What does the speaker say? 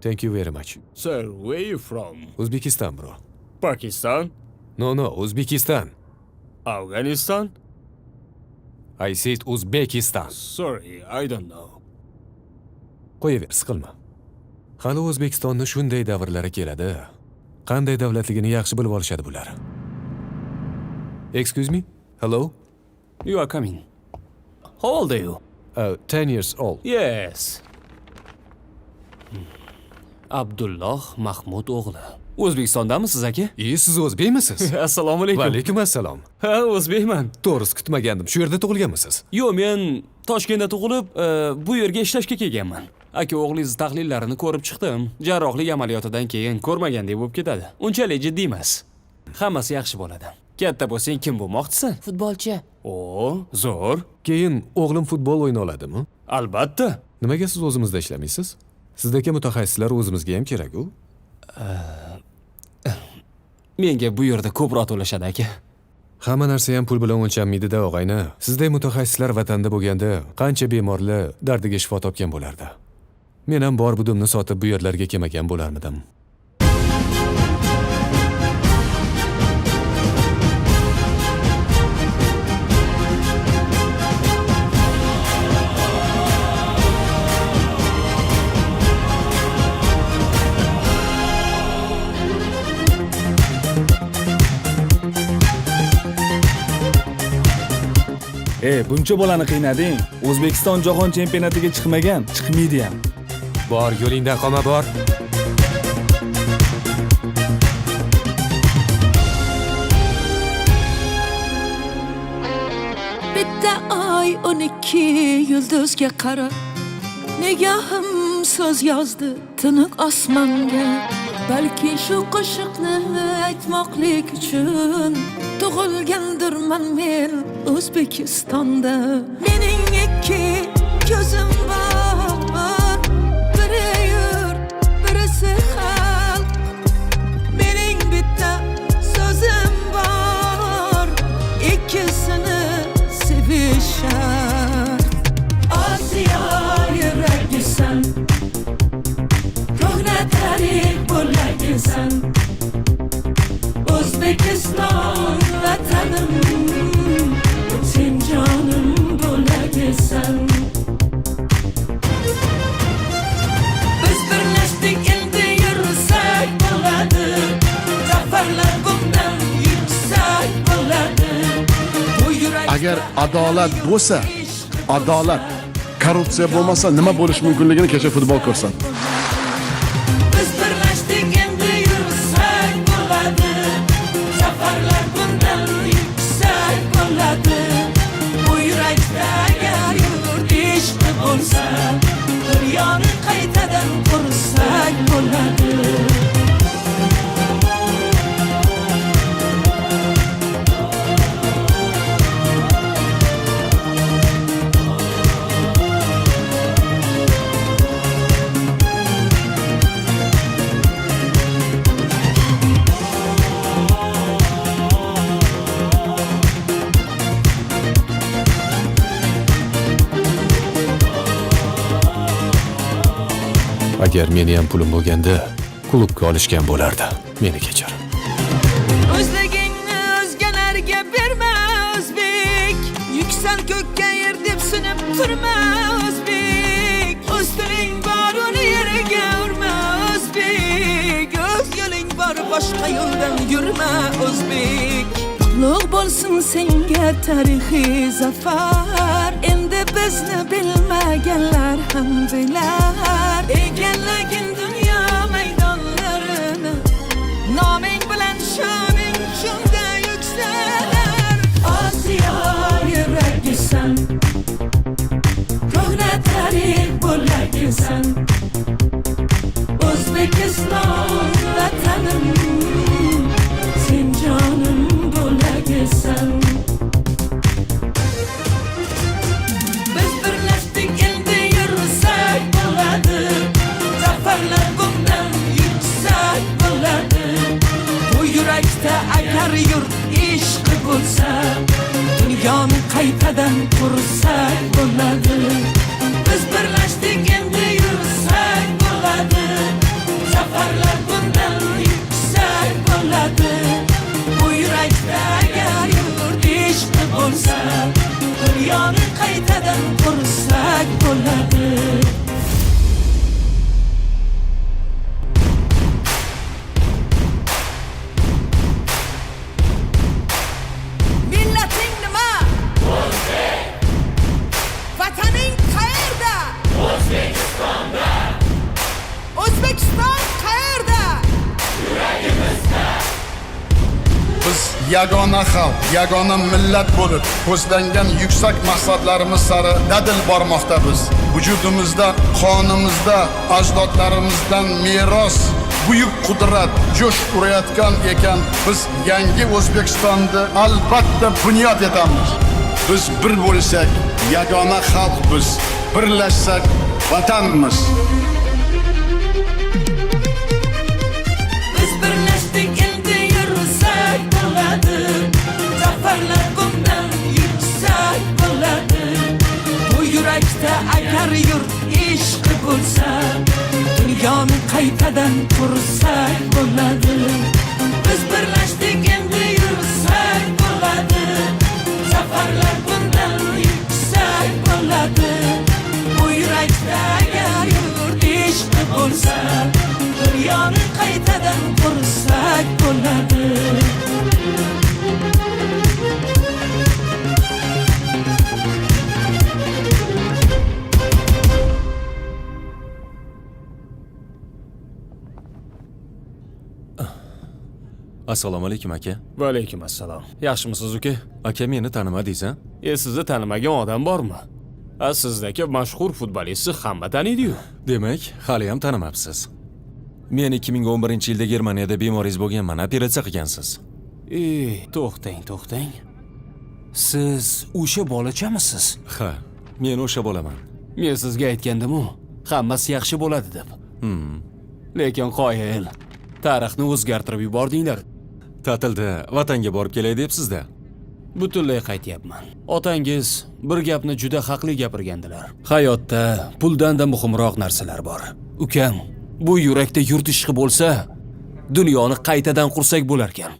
Thank you very much. Sir, where you from? Uzbekistan, bro. Pakistan? No, no, Uzbekistan. Afghanistan? I said Uzbekistan. Sorry, I don't know. Qo'yaver, siqilma. Hali O'zbekistonni shunday davrlari keladi. Qanday davlatligini yaxshi bilib olishadi bular. Excuse me? Hello? You are coming. How old are you? 10 years old. Yes. Abdulloh Mahmud o'g'li. O'zbekistondamisiz, aka? E, siz o'zbekmisiz? Assalomu alaykum. Va alaykum assalom. Ha, o'zbekman. To'g'risi kutmagandim. Shu yerda tug'ilganmisiz? Yo'q, men Toshkentda tug'ilib, bu yerga ishlashga kelganman. Aka, o'g'lingiz tahlillarini ko'rib chiqdim. Jarrohlik amaliyotidan keyin ko'rmagandek bo'lib ketadi. Unchalik jiddiy emas. Hammasi yaxshi bo'ladi. Katta bo'lsang kim bo'lmoqchisan? Futbolchi. O, zo'r. Keyin o'g'lim futbol o'yna oladimi? Albatta. Nimaga siz o'zimizda ishlamaysiz? Sizdagi mutaxassislar o'zimizga ham kerak-ku. Menga bu yerda ko'proq to'lashadi, aka. Hamma narsa ham pul bilan o'lchanmaydi-da, og'ayni. Sizday mutaxassislar vatanda bo'lganda qancha bemorlar dardiga shifo topgan bo'lardi. Men ham bor budimni sotib bu yerlarga kelmagan bo'larmidim. Buncha bolani qiynading. O'zbekiston jahon chempionatiga chiqmagan, chiqmaydi ham. Bor, yo'lingdan qolma, bor. Bitta oy 12 yulduzga qarab nigohim so'z yozdi tiniq osmonga. Balki shu qo'shiqni aytmoqlik uchun tug'ilgandirman men O'zbekistonda. Mening ikki ko'zim bor, biri yurt, birisi xalq. Mening bitta so'zim bor, ikkisini sevish shart. Osiyo yuragisan, ko'hna tarix bo'lagisan. O'zbekiston vatanim, sen jonim bo'lagisan. Biz birlashdik, endi yursak bo'ladi. Zafarlar bundan yuksak bo'ladi. Bu yurakda Agar adolat bo'lsa, adolat, korrupsiya bo'lmasa nima bo'lishi mumkinligini kecha futbol ko'rsatdi. Biz birlashdik, endi yursak bo'ladi. Zafarlar bundan yuksak bo'ladi. Bu yurakda agar yurt ishqi bo'lsa, dunyoni qaytadan qursak bo'ladi. Agar meni ham pulim bo'lganda, klubga olishgan bo'lardi. Meni kechir. O'zligingni o'zgalarga berma, o'zbek. Yuksal ko'kka yer deb sunib turma, o'zbek. O'z tiling bor, uni yerga urma, o'zbek. O'z yo'ling bor, boshqa yo'ldan yurma, o'zbek. Qutlug' bo'lsin senga tarixiy zafar. Endi bizni bilmaganlar ham bilar. Egallagin dunyo maydonlarini, noming bilan sha'ning shunda yuksalar. Osiyo yuragisan, ko'hna tarix bo'lagisan. O'zbekiston vatanim, sen jonim bo'lagisan. Biz birlashdik, endi yursak bo'ladi. Zafarlar bundan yuksak bo'ladi. Bu yurakda agar yurt ishqi bo'lsa, dunyoni qaytadan qursak bo'ladi. Biz birlashdik, endi yursak bo'ladi. Yagona xalq, yagona millat bo'lib, ko'zlangan yuksak maqsadlarimiz sari dadil bormoqdamiz. Vujudimizda, qonimizda ajdodlarimizdan meros buyuk qudrat jo'sh urayotgan ekan, biz yangi O'zbekistonni albatta bunyod etamiz. Biz bir bo'lsak, yagona xalqmiz, birlashsak, vatanmiz. Biz birlashdik, endi yursak bo'ladi. Zafarlar bundan yuksak bo'ladi. Bu yurakda agar yurt ishqi bo'lsa, dunyoni qaytadan qursak bo'ladi. Biz birlashdik, endi yursak bo'ladi. Zafarlar bundan yuksak bo'ladi. Bu yurakda agar yurt ishqi bo'lsa, dunyoni qaytadan qursak bo'ladi. Assalomu alaykum, aka. Va alaykum assalom. Yaxshimisiz, uka? Aka, meni tanimadingiz, a? E, sizni tanimagan odam bormi? A, sizdagi mashhur futbolistni hamma taniydi-yu. Demak, haliyam tanimabsiz. Men 2011-yilda Germaniyada bemoringiz bo'lganman, operatsiya qilgansiz. Ey, to'xtang, to'xtang. Siz o'sha bolachamisiz? Ha, men o'sha bolaman. Men sizga aytgandim-u, hammasi yaxshi bo'ladi deb. Lekin qoyil, tarixni o'zgartirib yubordinglar. Ta'tilda vatanga borib kelay debsiz-da. Butunlay qaytyapman. Otangiz bir gapni juda haqli gapirgandilar. Hayotda puldan-da muhimroq narsalar bor. Ukam, bu yurakda yurt ishqi bo'lsa, dunyoni qaytadan qursak bo'larkan.